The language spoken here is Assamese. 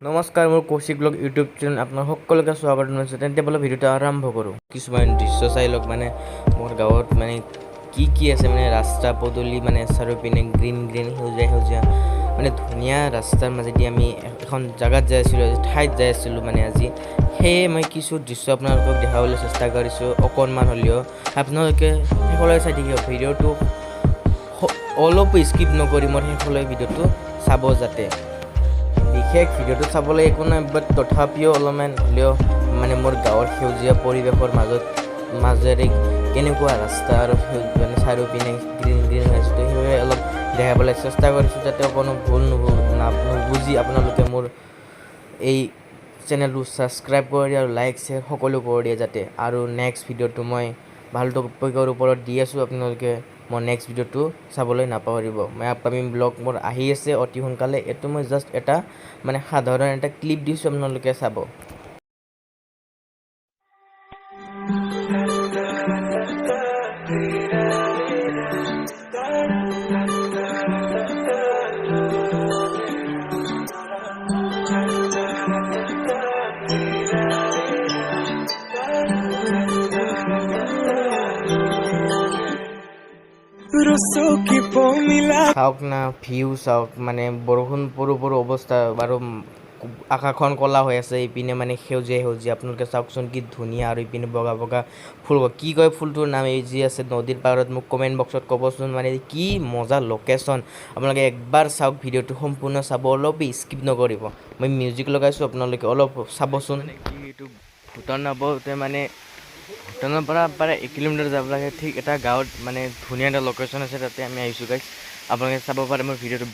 নমস্কাৰ, মোৰ কৌশিক ব্লগ ইউটিউব চেনেল আপোনাৰ সকলোকে স্বাগত জনাইছোঁ। তেন্তে বোলে ভিডিঅ'টো আৰম্ভ কৰোঁ। কিছুমান দৃশ্য চাই লওক। মানে মোৰ গাঁৱত মানে কি কি আছে, মানে ৰাস্তা পদূলি, মানে চাৰিওপিনে গ্ৰীণ গ্ৰীণ, সেউজীয়া সেউজীয়া, মানে ধুনীয়া ৰাস্তাৰ মাজেদি আমি এখন জেগাত যাই আছিলোঁ, ঠাইত যাই আছিলোঁ। মানে আজি সেয়ে মই কিছু দৃশ্য আপোনালোকক দেখাবলৈ চেষ্টা কৰিছোঁ অকণমান হ'লেও। আপোনালোকে শেষলৈ চাই থাকিব ভিডিঅ'টো, অলপো স্কিপ নকৰি মোৰ শেষলৈ ভিডিঅ'টো চাব যাতে। বিশেষ ভিডিঅ'টো চাবলৈ একো নাই, বাট তথাপিও অলপমান হ'লেও মানে মোৰ গাঁৱৰ সেউজীয়া পৰিৱেশৰ মাজেৰে কেনেকুৱা ৰাস্তা আৰু মানে চাৰিওপিনে গ্ৰীণ গ্ৰীণ হৈ আছে, সেইবাবে অলপ দেখাবলৈ চেষ্টা কৰিছোঁ, যাতে অকণো ভুল নুবুজি আপোনালোকে মোৰ এই চেনেলটো ছাবস্ক্ৰাইব কৰি দিয়ে আৰু লাইক, শ্বেয়াৰ সকলো কৰি দিয়ে যাতে। আৰু নেক্সট ভিডিঅ'টো মই ভাল টপিকৰ ওপৰত দি আছোঁ। আপোনালোকে মোৰ নেক্সট ভিডিঅ'টো চাবলৈ নাপাহৰিব। মই আপকামিং ব্লগ মোৰ আহি আছে অতি সোনকালে। এইটো মই জাষ্ট এটা মানে সাধাৰণ এটা ক্লিপ দিছোঁ, আপোনালোকে চাব। চাওক না, ভিউ চাওক। মানে বৰষুণ পৰো পৰো অৱস্থা আৰু আকাশখন ক'লা হৈ আছে, ইপিনে মানে সেউজীয়া সেউজীয়া। আপোনালোকে চাওকচোন কি ধুনীয়া। আৰু ইপিনে বগা বগা ফুল, কি কয় ফুলটোৰ নাম, এই যি আছে নদীৰ পাৰত, মোক কমেণ্ট বক্সত ক'বচোন। মানে কি মজা লোকেশ্যন! আপোনালোকে একবাৰ চাওক, ভিডিঅ'টো সম্পূৰ্ণ চাব, অলপ স্কিপ নকৰিব। মই মিউজিক লগাইছোঁ, আপোনালোকে অলপ চাবচোন। মানে কি এইটো ভূটান নাপাওঁতে, মানে ভূটানৰ পৰা প্ৰায় 1 কিলোমিটাৰ যাব লাগে, ঠিক এটা গাঁৱত মানে ধুনীয়া এটা লোকেশ্যন আছে, তাতে আমি আহিছোঁ গাইছ। আপোনালোকে চাব পাৰে মোৰ ভিডিঅ'টো।